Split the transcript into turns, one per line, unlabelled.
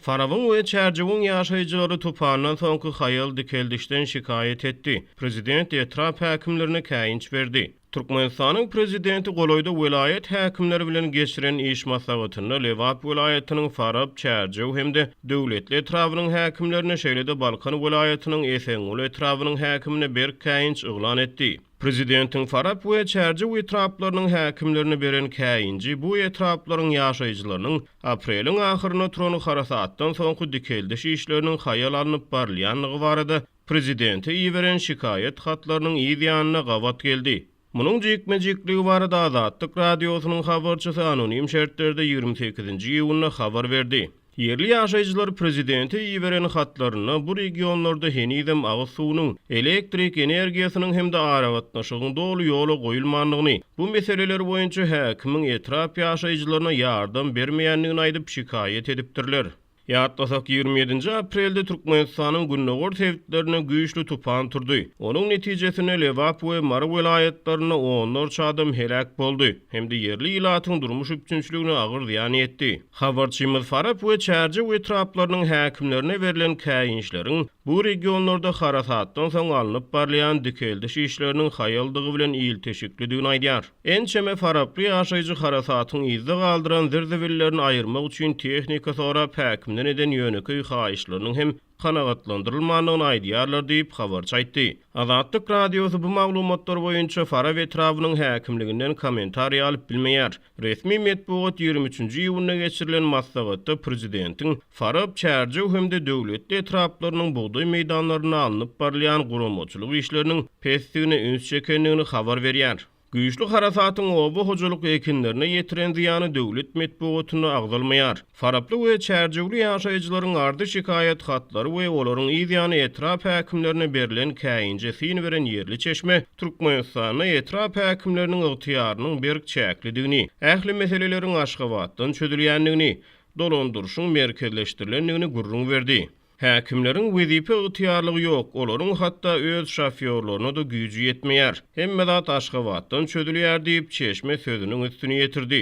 Farabyň we Çärjewiň ýaşaýjylary tupandan soňky haýal dikeldişden şikaýat etdi. Prezident etrap häkimlerine käýinç berdi. Türkmenistanyň prezidenti golaýda welaýat häkimleri bilen geçiren iş maslahatynda Lebap welaýatynyň Farap, Çärjew hem-de Döwletli etrabynyň häkimlerine, şeýle-de Balkan welaýatynyň Esenguly etrabynyň häkimine berk käýinç yglan etdi. Prezidentiň Farap we Çärjew etraplarynyň häkimlerine beren käýinji bu etraplaryň ýaşaýjylarynyň apreliň ahyrynda turan harasatdan soňky dikeldiş işleriniň haýal alnyp barylýandygy barada prezidente iberen şikaýat hatlarynyň yz ýanyna gabat geldi. Munuň jikme-jikligi barada Azatlyk Radiosynyň habarçysy anonim şertlerde 28-nji iýunda habar berdi. Ýerli ýaşaýjylar prezidente iberen hatlarynda bu regionlarda henizem agyz suwunyň, elektrik energiýasynyň hem-de aragatnaşygyň doly ýola goýulmandygyny, bu meseleler boýunça häkimiň etrap ýaşaýjylaryna ýardam bermeýändigini aýdyp şikaýat edipdirler. Ýatlasak, 27-nji aprelde Türkmenistanyň gündogar sebitlerinde güýçli tupan turdy. Onuň netijesinde Lebap we Mary welaýatlarynda onlarça adam heläk boldy hem-de ýerli ilatyň durmuş üpjünçiligine agyr zyýan ýetdi. Habarçymyz Farap we Çärjew etraplarynyň häkimlerine berlen käýinçleriň bu regionlarda harasatdan soň alnyp barylýan dikeldiş işleriniň haýaldygy bilen ilteşiklidigini aýdýar. Ençeme faraply ýaşaýjy harasatyň yzda galdyran zir-zibillerini aýyrmak üçin tehnika sorap häkimden eden ýönekeý haýyşlarynyň hem kanagatlandyrylmandygyny aýdýarlar diýip, habarçy aýtdy. Azatlyk Radiosy bu maglumatlar boýunça Farap etrabynyň häkimliginden kommentariý alyp bilmeýär. Resmi metbugat 23-nji iýunda geçirilen maslahatda prezidentiň Farap, Çärjew hem-de Döwletli etraplarynyň bugdaý meýdanlarynda alnyp barylýan guramaçylyk işleriniň pesdigine üns çekendigini habar berýär. Güýçli harasatyň oba hojalyk ekinlerine ýetiren zyýany döwlet metbugatynda agzalmaýar. Faraply we çärjewli ýaşaýjylaryň arzy-şikaýat hatlary we olaryň yz ýany etrap häkimlerine berlen käýinje syn beren ýerli çeşme Türkmenistanda etrap häkimleriniň ygtyýarynyň berk çäklidigini, ähli meseleleriň Aşgabatdan çözülýändigini, dolandyryşyň merkezleşdirilendigini gürrüň berdi. Häkimleriň wezipe ygtyýarlygy ýok, olaryň hatda öz şofýorlaryna-da güýji ýetmeýär. Hemme zat Aşgabatdan çözülýär diýip, çeşme sözüniň üstüni ýetirdi.